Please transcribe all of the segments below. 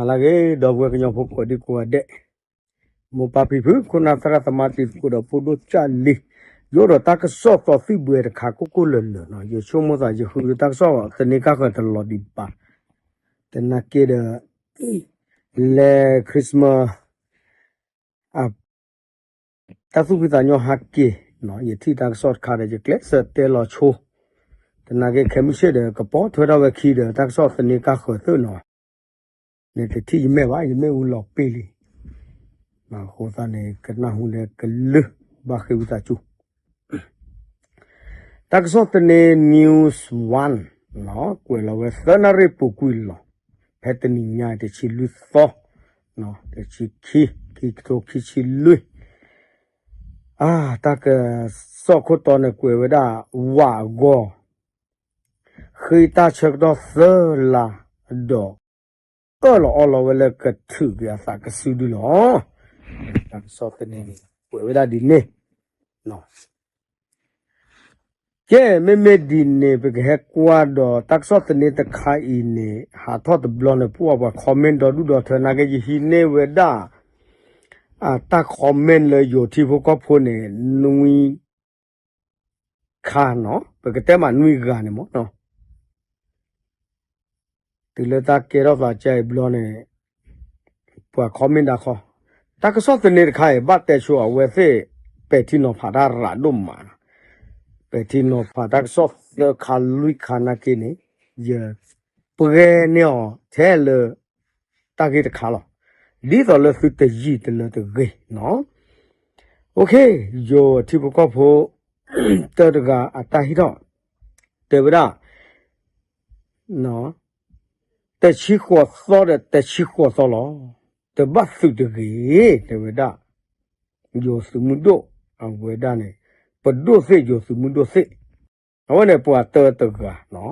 လၢဂ့ၤ ဒီပုၢ်ဝဲၢ်ကညီဖိကိးဒံကိးဂၤဒဲး, မိၢ်ပၢ်ဖံဖု ခိၣ်နၢ်သရၣ်သမါတံၤသကိးဒီးဖိဒိၣ်ကၢ်လံၤ, ယအိၣ်ဒီးတၢ်ကစီၣ်သီသံၣ်ဘှဲတခါကိၢ်ကိၢ်လၢၤလၢၤနီၤ, ယဆိကမိၣ်သးယဃုတၢ်ကစီၣ်သန့ကၢ်ဃၢၤတလီၤဒံးဘၣ်, သနာ်က့ဒီး လဲၤ Christmas တၢ်သူၣ်ဖှံသးညီဟးက့ၤ, ယထံၣ်တၢ်ကစီၣ်တခါဒီး ယကျဲးစၢးတဲလီၤဆိ, သနာ်က့ခဲမုၢ်ဆ့ၣ်ဒီး ကပီၤထွဲထီၣ်ဝဲခံဒီး တၢ်ကစီၣ်သန့ကၢ်ဃၢၤသ့ၣ်နီၤ, န့ၣ်တထံၣ်ယမဲာ်ဘၣ် ယမ့ၣ်အူလီၤပ့ၢ်လံ, အဃိသတးန့ၣ် ကနၢ်ဟူလၢကလုၢ်ဘၣ်ဃ့ဝံသးစူၤ တၢ်ကစီၣ်သန့ News One ကွဲးလီၤဝဲသၢနၣ်ရံၣ်ပူၤကွံာ်လီၤ, ဖဲတနံၤညါတဆံလွံၢ်သီ, တဆံခံ, ခံကထိခံဆံလွံၢ်, တၢ်ကစီၣ်ခိၣ်တီန့ၣ်ကွဲးဝဲဒၣ် ဝးအဂီၢ် ဃ့တၢ်ဆၢကတီၢ်သၢလါ, ဒီး အၢၣ်လီၤအီလီၤဝဲလၢကထုးက့ၤအသးကစုဒုလီၤ. တၢ်ကစီၣ်သန့န့ၣ် ကွဲးဝဲဒၣ်ဒ်န့ၣ်. ကဲ မ့မ့ၢ်ဒ်န့ၣ် ပကဟဲကွၢ်ဒီးတၢ်ကစီၣ်သန့တခါအံၤန့ၣ် ဟးထီၣ်တဘျီန့ၣ် ပှၤပှၤ comment ဒီဒူၣ်ဒီထၢနာ်က့ ယဟံးန့ၢ်ဝဲဒၣ် တၢ် comment လၢယိၤထံဖိကီၢ်ဖိန့ၣ် နွံ ခါနီၤ ပကတဲမးနွံဂၤန့ၣ်မးနီၤ တုၤလၢတၢ်ကဲထီၣ်သးကဲအံၤဘျီန့ၣ် ပှၤ comment ဒၣ်ခီ တၢ်ကစီၣ်သန့တခါအံၤ ဘၣ်တဲဆိအဝဲသ့ၣ် ပဲာ်ထံနီၤဖးတၢ်ရးဒိၣ်မးနီၤ ပဲာ်ထံနီၤဖးတၢ်ကစီၣ်သၢခါလွံၢ်ခါနာ်က့န့ၣ် ယပှဲၤန့ၢ်အီၤထဲလၢ တၢ်ဂ့ၢ်တခါလီၤ. ဒ်သိးလၢသုတယံာ်တလၢတဂ့ၤနီၤ OK ယိၤထံဖိကီၢ်ဖိ တၢတဂၤအတၢ်ဟ့ၣ်ထီၣ် တဲဝဲဒၣ် တဆံဃိးသီဒီးတဆံဃိးသီလီၤ. တဘၣ်သုးတဂ့ၤ တဲဝဲဒၣ် ယိၤသုးမုၢ်ဒိၣ် အဝဲဒၣ်န့ၣ် ပဒိၣ်သ့ၣ်ယိၤသုးမုၢ်ဒိၣ်သ့ၣ် အဝဲန့ၣ်ပှၤတၢတဂၤနီၤ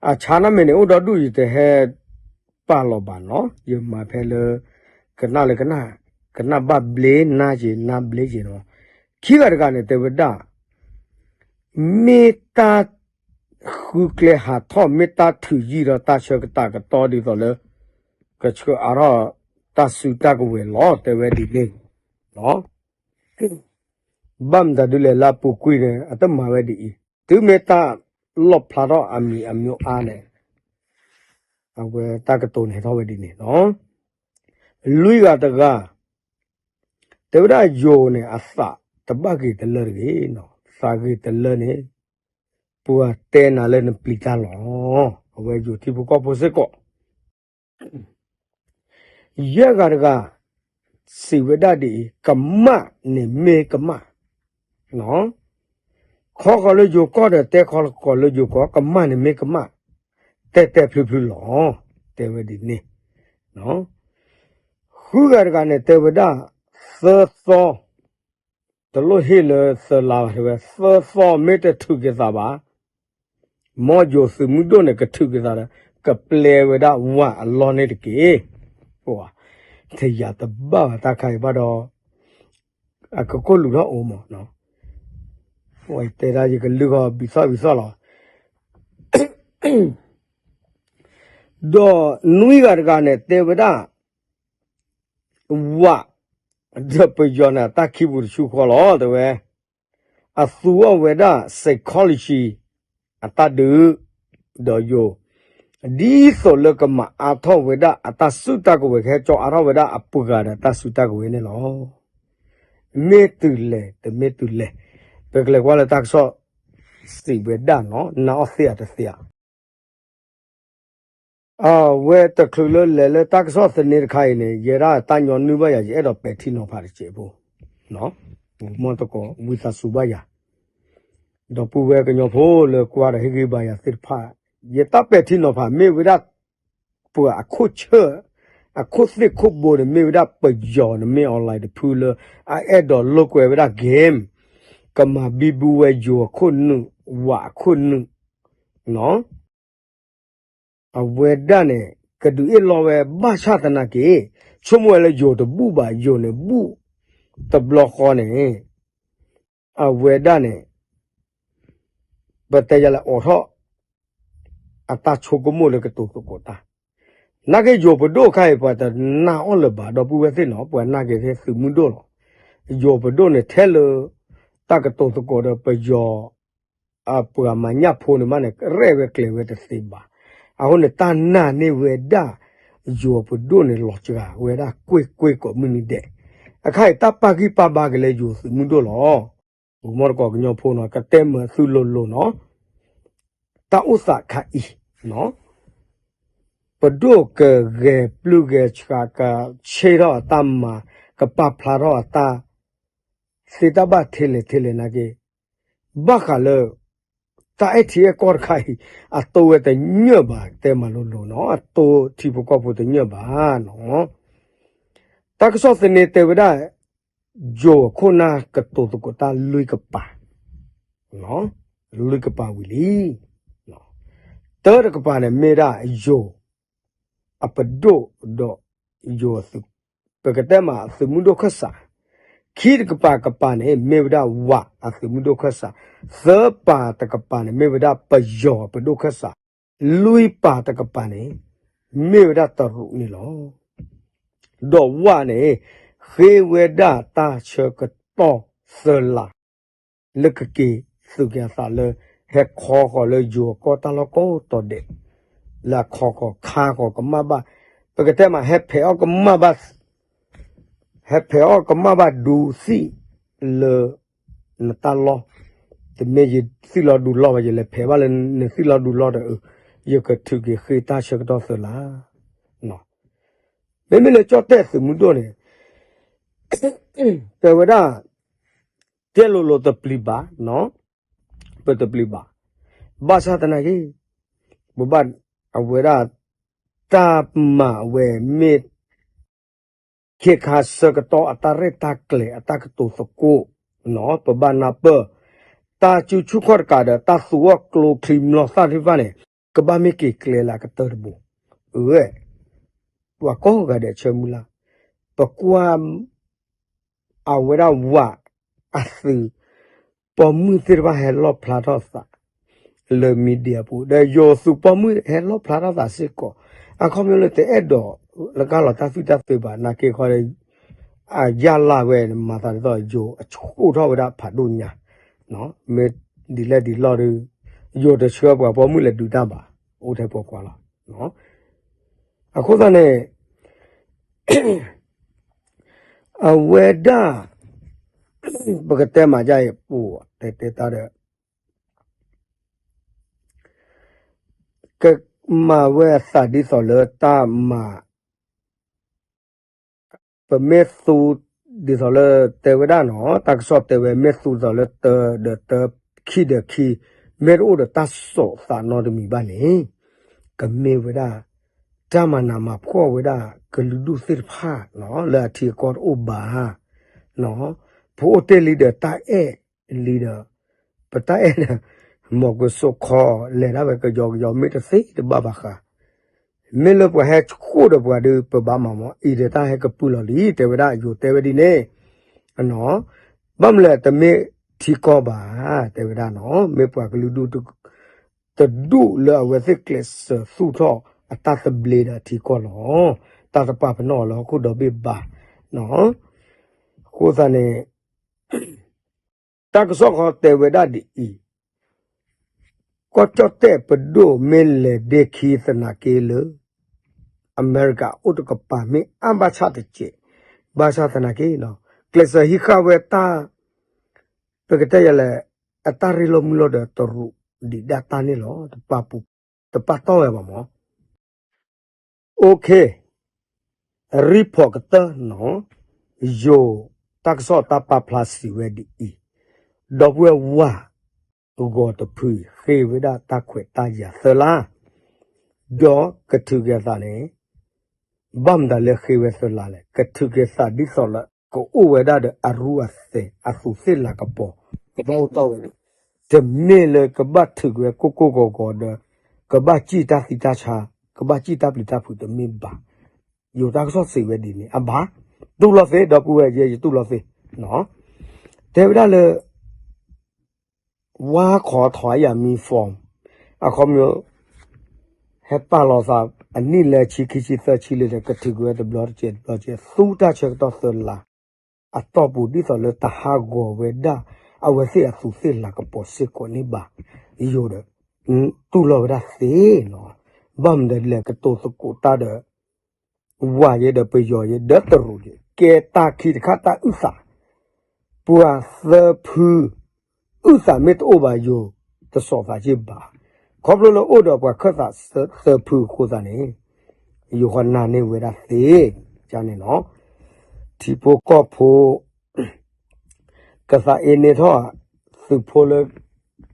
အဆါနၢ်မ့ၢ်န့ၣ် အိၣ်ဒီဒူၣ်ယတဟဲပာ်လီၤဘၣ်နီၤ ယမၤဖဲလၢ ကနၣ်လၢကနၣ် ကနၣ်ဘၣ်ဘျ့နါက့ၤ နါဘျ့က့ၤနီၤ ခံဂၤတဂၤန့ၣ် တဲဝဲဒၣ် မ့ၢ်တၢ်ဃုကျဲဟးထီၣ် မ့ၢ်တၢ်ထုးယံာ်ဒီးတၢ်ဆၢကတီၢ်ကတီၢ်ဒ်သိးလၢ ကဆှၢအါထီၣ်တၢ်စုတၢ်ကဝဲၤလီၤ တဲဝဲဒ်န့ၣ် ဘၣ်မတၤဒ်လဲၣ်လၢအပူၤကွံာ်န့ၣ် အတမၤဝဲဒ်အံၤ တုၤမ့ၢ်တၢ်လီၣ်ဖျါထီၣ်အမံၤအမံၤအါန့ၣ် အဝဲတၢ်ကတိၤန့ၣ်ထီၣ်ဝဲဒ်န့ၣ်နီၤ လွံၢ်ဂၤတဂၤ တဲဝဲဒၣ်ယိၤန့ၣ် အသးတဘၣ်ဂ့ၤတလၢတဂ့ၤနီၤ သးဂ့ၤတလၢန့ၣ် ပှၤတဲနၤလၢနပျံၤတၢ်လီၤ အဝဲယိၤထံဖိကီၢ်ဖိစ့ၢ်ကီး ယဲၢ်ဂၤတဂၤ စံးဝဲဒၣ်ဒ်အံၤ ကမၣ်န့ၣ်မ့ၢ်ကမၣ် ခီဃီလၢယိၤကီၢ်ဒီးတဲခီဃီလၢယိၤကီၢ် ကမၣ်န့ၣ်မ့ၢ်ကမၣ် တဲတဲဖျုဖျုလီၤ တဲဝဲဒ်န့ၣ် ဃုဂၤတဂၤန့ၣ် တဲဝဲဒၣ် သၢသီ တလိၣ်ဟ့ၣ်လၢသၢလါဘၣ် တဲဝဲ သၢသီမ့ၢ်တထုးက့ၤသးဘၣ် မ်ယိၤသုးမုၢ်ဒိၣ်န့ၣ် ကထုးက့ၤသးဒီး ကပျဲဝဲဒၣ်ဝၤအလီၢ်န့ၣ်တက့ၢ်. တယၤတဘၣ်ဘၣ်တၢ်ခါအံၤဘၣ်ဒီး အကကိၢ်လူၤထီၣ်အိၣ်မး တဲဒၣ်ယကလုၢ်ဂီၤဘံၤသီၣ်ဘံၤသီၣ်လီၤ. ဒီးနွံဂၤတဂၤန့ၣ် တဲဝဲဒၣ် ဝၤ ဒီးပယီၤန့ၣ်အတၢ်ခံပူၤတဆူဃီလီၤ တဲဝဲ အသူအီၤဝဲဒၣ် psychology အတၢ်ဒုး ဒီးယိၤ ဒ်သိးလၢကမၤအါထီၣ်ဝဲဒၣ်အတၢ်စုတၢ်ကဝဲၤ ကဟဲကၠီအါထီၣ်ဝဲဒၣ်အပှၤဂၤဒီးတၢ်စုတၢ်ကဝဲၤန့ၣ်လီၤ. မ့ၢ်တုၤလဲၣ် တမ့ၢ်တုၤလဲၣ် ပကလဲၤကွၢ်လၢတၢ်ကစီၣ်စံးဝဲဒၣ်နီၤ နၢ်အီၣ်သ့ဧါတသ့ဧါ အဝဲတချုးလၢလဲၤလၢတၢ်ကစီၣ်သန့တခါအံၤန့ၣ် ယဲဒၣ်တၢ်ညီနုၢ်ဘၣ်ယၤ ယအဲၣ်ဒိးပဲာ်ထံနီၤဖးတစဲးဖိ မီၢ်တကိးဝံသးစူၤဘၣ်ယၤ ဒီပုၢ်ဝဲၢ်ကညီဖိလၢကွၢ်ဒီးဟ့ၣ်ဂံၢ်ဘါယၤသ့ၣ်တဖၣ် ယတၢ်ပဲာ်ထံနီၤဖးမ့ၢ်ဝဲဒၣ် ပှၤအခိၣ်ဆၢၣ် အခိၣ်သ့ၣ်ခိၣ်ဘိန့ၣ် မ့ၢ်ဝဲဒၣ်ပယီၤန့ၣ် မ့ၢ် online တဖုလၢ အအဲၣ်ဒိးလိာ်ကွဲဝဲဒၣ် game ကမၤဘံဘူဝဲယိၤအခိၣ်နုာ် ဝၤအခိၣ်နုာ် အဝဲဒၣ်န့ၣ် ကဒုးအ့ၣ်လိာ်ဝဲဘၣ်ဆၣ်သနာ်က့ ဆိကမိၣ်ဝဲလၢယိၤတဘူၣ်ဘၣ် ယိၤန့ၣ်ဘူၣ်တဘျီဃီန့ၣ် အဝဲဒၣ်န့ၣ် ပတဲယၤလဲၣ်အိးထီၣ် အတၢ်ဆိကမိၣ်လၢကတိၤသကိးတၢ် နာ်က့ယိၤပဒိၣ်ခါအံၤ ပှၤတနာ်အီၤလၢၤဘၣ် ဒီပုၢ်ဝဲၢ်သ့ၣ်နီၤ ပှၤနာ်က့ၤသုးမုၢ်ဒိၣ်လီၤ. ယိၤပဒိၣ်န့ၣ်ထဲလၢ တၢ်ကတိၤသကိးဒီးပယီၤ အပှၤမၤညၣ်ဖိန့ၣ်မးန့ၣ် ရဲၣ်ဝဲကျဲၤဝဲတသ့ဘၣ်. အဃိန့ၣ်တၢ်နာ်န့ၢ်ဝဲဒၣ် ယိၤပဒိၣ်န့ၣ်လီၤစှၤဝဲဒၣ်ကွ့ၢ်ကွ့ၢ်ကိးမုၢ်နံၤဒဲး. အခါအံၤတၢ်ပာ်ဂံၢ်ပာ်ဘါက့ၤလၢယိၤသုးမုၢ်ဒိၣ်လီၤ. ပမီၢ်တကိးကညီဖိနီၤ ကတဲမုာ်သုလိၤလိၤနီၤ တၢ်အိၣ်သးခါအံၤ ပဒိၣ်ကဂဲၤပျုၢ်ဂဲၤဆှး ကဆ့ထီၣ်အတၢ်မၤ ကပာ်ဖျါထီၣ်အတၢ် သ့တၢ်ဘၣ်ထဲလဲၣ်ထဲလဲၣ်နာ်က့ ဘၣ်ဃးလၢ တၢ်အဲၣ်ထံအဲၣ်ကီၢ်တခါအံၤ အတိဝဲတညၢၣ်ဘၣ် တဲမၤလိလိၤနီၤ အတိထံဖိကီၢ်ဖိတညၢၣ်ဘၣ်နီၤ တၢ်ကစီၣ်သန့တဲဝဲဒၣ် ယိၤအခိၣ်နၢ်ကတိၤသကိးတၢ်လွံၢ်ကပၤ, လွံၢ်ကပၤဝံၤလံ. တၢတကပၤန့ၣ်မ့ၢ်ဒၣ်ယိၤ အပဒိၣ်ဒီးယိၤအသုး, ပကတဲမးအသုးမုၢ်ဒိၣ်ခၢၣ်စး, ခံတကပၤကပၤန့ၣ် မ့ၢ်ဝဲဒၣ်ဝးအသုးမုၢ်ဒိၣ်ခၢၣ်စး, သၢပၤတကပၤန့ၣ် မ့ၢ်ဝဲဒၣ်ပယီၤအပဒိၣ်ခၢၣ်စး, လွံၢ်ပၤတကပၤန့ၣ် မ့ၢ်ဝဲဒၣ်တရူးန့ၣ်လီၤ. ဒီးဝးန့ၣ် ဃ့ဝဲဒၣ်တၢ်ဆၢကတီၢ်သၢလါ လၢကက့ၤသုးက့ၤအသးလၢ ဟဲခီဃီၤလၢယိၤအကီၢ်တၢ်လီၢ်ကိးတီၤဒဲး, လၢအခီဃီၤခါဃီၤကမၣ်ဘၣ်, ပကတဲမး ဟဲဖဲးအီၣ်ကမၣ်ဘၣ် ဟဲဖဲးအီၣ်ကမၣ်ဘၣ်ဒူသံၣ်လၢ နတၢ်လီၢ်, တမ့ၢ်ယသံၣ်လီၤဒူလီၢ်ဘၣ် ယလဲၤဖဲးဘၣ်လၢနသံၣ်လီၤဒူလီၢ်ဒီး ယကထုးက့ၤဃ့တၢ်ဆၢကတီၢ်သၢလါ. မ့မ့ၢ်လၢကၠီၣ်တဲၣ်သုးမုၢ်ဒိၣ်န့ၣ် တဲဝဲဒၣ် တဲလိၤလိၤတပျံၤဘၣ်, ပတပျံၤဘၣ်, ဘၣ်ဆၣ်သနာ်က့ ပဘၣ်အဝဲဒၣ် တၢ်မၤဝဲမ့ၢ် ခ့ခါဆၢကတီၢ်အတၢ်ရဲၣ်တၢ်ကျဲၤအတၢ်ကတိၤသကိး, ပဘၣ်နၢ်ပၢၢ် တၢ်စုဆူၣ်ခီၣ်တကးဒီး တၢ်သူအီၣ်ကျိချံမျိာ်သၣ်သ့ၣ်တဖၣ်န့ၣ် ကဘၣ်မ့ၢ်က့ၤကျဲလၢအကတၢၢ်တဘိ, အဝဲ ပှၤကိးဂၤဒဲးဆၢမုၢ်လၢ်, ပကွၢ် အဝဲဒၣ်ဝးအသုး ပိာ်မုၣ်သ့ၣ်တဖၣ်ဟဲလီၣ်ဖျါထီၣ်သး လၢ media ပူၤ ဒီးယိၤသုးပိာ်မုၣ်ဟဲလီၣ်ဖျါထီၣ်သးစ့ၢ်ကီး, အခီပညီလၢတအဲၣ်ဒိးလၢကလီၤတၢ်သွံၣ်တၢ်သ့ဘၣ် နာ်က့ခီ အယၢ်လၢ်ဝဲ မၤသးဒ်သိးယိၤအဆှိၣ်ထီၣ်ဝဲဒၣ်ဖးဒိၣ်ညါ, မ့ၢ်ဒ်လဲၣ်ဒ်လဲၣ်ဒီး ယိၤတဆှၢပှၤပိာ်မုၣ်လဲၤဒုးတၢ်ဘၣ်, အိၣ်ထဲပိာ်ခွါလီၤ. အဃိသတးန့ၣ် အဝဲဒၣ် ပကတဲမးဒ်အံၤ ပတဲတဲတၢ်ဒီး ကမၤဝဲအသးဒ်သိးလၢတၢ်မၤ ပမ့ၢ်သူ ဒ်သိးလၢတဲဝဲဒၣ်နီၤ တၢ်ကစီၣ်တဲဝဲ မ့ၢ်သူဒ်သိးလၢတၢဒီးတၢ ခံဒီးခံ မ့ၢ်တအိၣ်ဒီးတၢ်စိာ်သးနီတမံၤဘၣ်န့ၣ် ကမ့ၢ်ဝဲဒၣ် တၢ်မၤနးမၤဖှီၣ်ဝဲဒၣ်ကလုာ်ဒူၣ်သ့ၣ်တဖၣ် လၢအထံအကီၢ်တအိၣ်ဘၣ် ပအိၣ်တ့ၢ်လံဒီးတၢ်အဲၣ်လံဒီး ပတၢ်အဲၣ်ဒီး မ်ကစိာ်ခီ လဲၤဒၣ်ဝဲကယီကယီ မ့ၢ်တသ့တဘၣ်ဘၣ်ဃး မ့ၢ်လၢပှၤဟဲဆှိၣ်ဒီးပှၤဒီး ပဘၣ်မၤမီၤ အံၤဒီးတၢ်ဟဲကပုာ်လီၤလံ တဲဝဲဒၣ် ယိၤတဲဝဲဒ်န့ၣ် ဘၣ်မနုၤလဲၣ် တမ့ၢ်ထံကီၢ်ဘၣ် တဲဝဲဒၣ်နီၤ မ့ၢ်ပှၤကလုာ်ဒူၣ် တဒူၣ်လၢအဝဲသ့ၣ်ကျဲးစၢးသူၣ်ထီၣ်အတၢ်သဘျ့ဒီးထံကီၢ်လီၤ. တၢ်တပာ်ပနီၣ်အီၤလၢဟီၣ်ခိၣ်ဒီဘ့ၣ်ဘၣ်နီၤ. အဃိသတးန့ၣ် တၢ်ကစီၣ်ခီတဲဝဲဒၣ်ဒ်အံၤ, ကီၢ်ကၠီၣ်တဲၣ်ပဒိၣ်မ့ၢ်လဲၤဒ့ခံသနာ်က့လၢ အမဲရကၤအိၣ်တကပၤမ့ၢ်အါဘၣ်ဆၣ်တက့ၢ်, ဘၣ်ဆၣ်သနာ်က့ ကျဲးစၢးဟံးဃာ်ဝဲတၢ် ပကတဲယၤလဲၣ် အတၢ်ရ့လိာ်မုာ်လိာ်ဒီးတရူးဒံးဒၣ်တၢ်န့ၣ်လီၤ. တပာ်ပူၤ တပာ်တီၢ်ဝဲဘၣ်မး OK, အရံဖီးကတၢၢ်နီၤ, ယိၤ တၢ်ကစီၣ်တၢ်ပာ်ဖျါစံးဝဲဒ်အံၤ, ဒီပုၢ်ဝဲၢ်ဝၤ ဂီၤတဖု ဃ့ဝဲဒၣ်တၢ်ခွဲးတၢ်ယာ်သၢလါ, ဒီးကထုးက့ၤအသးန့ၣ် ဘၣ်မတၤလၢဃ့ဝဲသၢလါလဲၣ်, ကထုးက့ၤသးဒ်သိးလၢ ကအိၣ်ဝဲဒၣ်ဒီးအရူအသဲး အသူးသ့ၣ်လၤကပီၤ ကဘၣ်အိၣ်တီၢ်ဝဲန့ၣ်, တမ့ၢ်လၢကဘၣ်ထုးက့ၤဝဲကိၢ်ကိၢ်ဂီၤဂီၤဒီး ကဘၣ်စံၣ်တၢ်သံတၢ်ဆါ, ကဘၣ်စံၣ်တၢ်ပျံၤတၢ်ဖုးတမ့ၢ်ဘၣ်. ယိၤတၢ်ကစီၣ်စံးဝဲဒ်န့ၣ် အဘၣ်, တူၢ်လိာ်သ့ ဒီပုၢ်ဝဲၢ်ယဲ ယတူၢ်လိာ်သ့, တဲဝဲဒၣ်လၢ ဝါခီထီၣ်ယၤမံ form အခီပညီ ဟဲပာ်လီၤသး အနံၣ်လၢဆံခံဆံသၢဆံလံဒီး ကထုးကွံာ်ဝဲတဘျီတကဲးတဘျီတကဲး သူတၢ်ဆၢကတီၢ်သၢလါ အတီၢ်ပူၤ ဒ်သိးလၢတဟးဂီၤဝဲဒၣ် အဝဲသ့ၣ်အသူးသ့ၣ်လၤကပီၤစ့ၢ်ကီးန့ၣ်ဘၣ်. ယိၤဒီး တူၢ်လိာ်ဝဲဒၣ်သ့နီၤ. ဘၣ်မနုၤလဲၣ် ကတိၤသကိးတၢ်ဒီး ဝၤယဲဒီးပယီၤယဲဒီးတရူးယဲ ကဲတၢ်ခံတခါတၢ်အုၣ်သး ပှၤသၢဖု အုၣ်သးမ့ၢ်တအိၣ်ဘၣ် ယိၤတစီၤသးက့ၢ်ဘၣ်. ခီဖျိလၢအိၣ်ဒီးပှၤခၢၣ်သးသၢဖုအဃိသတးန့ၣ် ယိၤဃီနၢ်န့ၢ်ဝဲဒၣ်သ့ ကန့ၣ်နီၤ. ထံဖိကီၢ်ဖိ ကသးအ့န့ၢ်ထီၣ် သုးဖိလၢ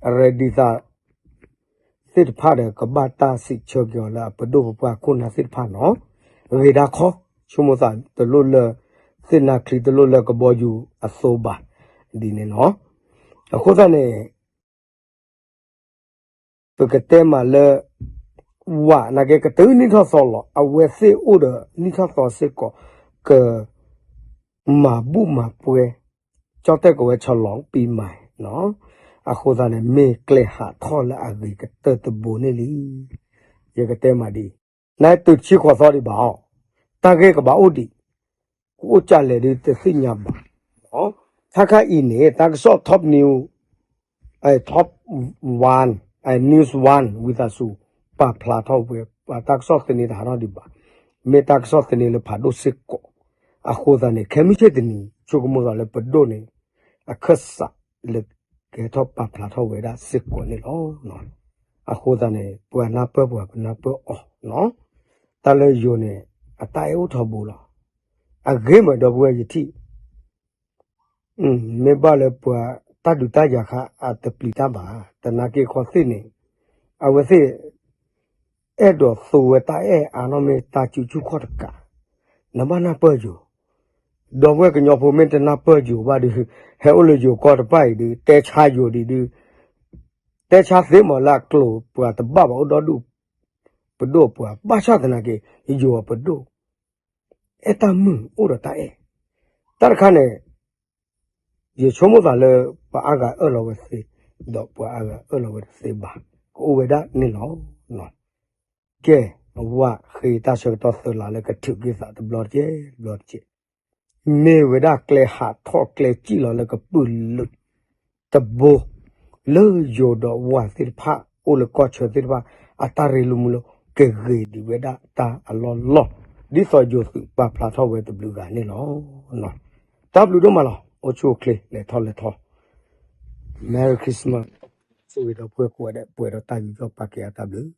အရ့ဒံသး သ့ၣ်တဖၣ်ဒီး ကဘၣ်တၢ်စံးဆၢက့ၤအီၤလၢအပဒိၣ်ပပှၢ်ခိၣ်နၢ်သ့ၣ်တဖၣ်နီၤ. ဂ့ၤဒၣ်ခီ ဆိကမိၣ်သးတလိၣ်လၢ သ့ၣ်နါချံတလိၣ်လၢကဘီယူၤအသိဘၣ် ဒ်န့ၣ်နီၤ. အဃိသတးန့ၣ် ပကတဲမးလၢ ဝၤနာ်က့ ကတၢၢ်နံၣ်ထီၣ်သီလီၤ. အဝဲသ့ၣ်အိၣ်ဒီးနံၣ်ထီၣ်သီစ့ၢ်ကီး က မၤဘူၣ်မၤပှဲၤ ကၠီၣ်တဲၣ်ကဝဲၤ ဆလီၤပံမၤ အဃိသတးန့ၣ် မ့ၢ်ကျဲဟးထီၣ်လၢအဂ့ၤကတၢၢ်တဘိန့ၣ်လံ. ယကတဲမးဒ်အံၤ, နတုၤဆံဃိးသီဒံးဘၣ်အီၤ, တၢ်ဂ့ၢ်ကဘၣ်အိၣ်ဒံး, ကအိၣ်ကၢ်လဲၣ်ဒ်တသ့ၣ်ညါဘၣ်. ခါခါအံၤန့ၣ် တၢ်ကစီၣ် top news, top one, news one ဝံသးစူၤ ပာ်ဖျါထီၣ်ဝဲ တၢ်ကစီၣ်သန့တဟးထီၣ်ဒံးဘၣ်. မ့ၢ်တၢ်ကစီၣ်သန့လၢဖးဒိၣ်စ့ၢ်ကီး. အဃိသတးန့ၣ် ခဲမုၢ်ဆ့ၣ်တနံၤ ဆိကမိၣ်သးလၢပဒိၣ်န့ၣ် အခၢၣ်စးလၢ ကဟဲထီၣ်ပာ်ဖျါထီၣ်ဝဲဒၣ်စ့ၢ်ကီးန့ၣ်လီၤ. အဃိသတးန့ၣ် ပှၤနၢ်ပၢၢ်ပှၤ ပနၢ်ပၢၢ်အီၤ, တၢ်လၢယိၤန့ၣ် အတၢ်အဲၣ်အိၣ်ထီဘိလီၤ. အဂ့ၤမးဒီပုၢ်ဝဲၢ်ယထံၣ် မ့ၢ်ဘၣ်လၢပှၤတၢ်ဒုးတၢ်ယၤခါအတပျံၤတၢ်ဘၣ်, သနာ်က့ခီသ့ၣ်န့ၣ် အဝဲသ့ၣ် အဲၣ်ဒိးသိဝဲတၢ်အဲၣ်အါနီၢ်မ့ၢ်တၢ်စုဆူၣ်ခီၣ်တကး, နဘၣ်နၢ်ပၢၢ်ယိၤ, ဒီပုၢ်ဝဲၢ်ကညီဖိမ့ၢ်တနၢ်ပၢၢ်ယိၤဘၣ်ဒီး ဟဲအိၣ်လၢယိၤကီၢ်တဖၣ်အံၤဒီး တဲဆါယိၤဒံးဒုး တဲဆါသ့မးလၢအကျိၤပှၤတဘၣ်ဘၣ်အိၣ်ဒီဒူၣ် ပဒိၣ်ပှၤ ဘၣ်ဆၣ်သနာ်က့ ယိၤအပဒိၣ် အဲၣ်တၢ်မုာ်အိၣ်ဒီးတၢ်အဲၣ်, တၢ်တခါန့ၣ် ယဆိကမိၣ်သးလၢ ပှၤအါဂၤအၢၣ်လီၤဝဲသ့, ဒီးပှၤအါဂၤအၢၣ်လီၤဝဲတသ့ဘၣ်, ကအိၣ်ဝဲဒၣ်န့ၣ်လီၤ. ကဲ, ဝၤဃ့တၢ်ဆၢကတီၢ်သၢလါလၢကထုးက့ၤသးတဘျီတကဲး တဘျီတကဲး, မ့ၢ်ဝဲဒၣ်ကျဲဟးထီၣ်ကျဲစံၣ်လီၤလၢကပုာ်လုး တဘိ လၢယိၤဒီးဝၤသ့ၣ်တဖၣ် အိၣ်လၢကီၢ်ဆၢသ့ၣ်တဖၣ် အတၢ်ရ့လိာ်မုာ်လိာ် ကဂ့ၤဒံးဝဲဒၣ်တၢ်အလီၢ်လီၢ် ဒ်သိးယိၤသုးပာ်ဖျါထီၣ်ဝဲတဘျုးဂၤန့ၣ်လီၤ. တၢ်ဘျုးဒိၣ်မးလီၤ. အိၣ်ဆူၣ်အိၣ်ချ့ လဲၤထီၣ်လဲၤထီ, Merry Christmas, ဆိၣ်ဂ့ၤဒီပုၢ်ဝဲၢ်ကိးဂၤဒဲး ပှဲၤဒီးတၢ်ယူးယီၣ်ပာ်ကဲအတၢ်ဘျုး